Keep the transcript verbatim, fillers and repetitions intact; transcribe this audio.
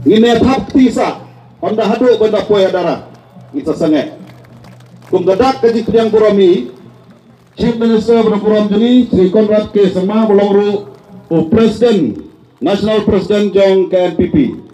Ngin ïa thap kti sah, ynda haduh ban da poi ha dara. Ngin sa sangeh. Kum ka dak ka jingpdiang burom hi, Chief Minister ba da burom jong ngi, Shri Conrad K Sangma, ba long ruh u President, National President jong ka N P P.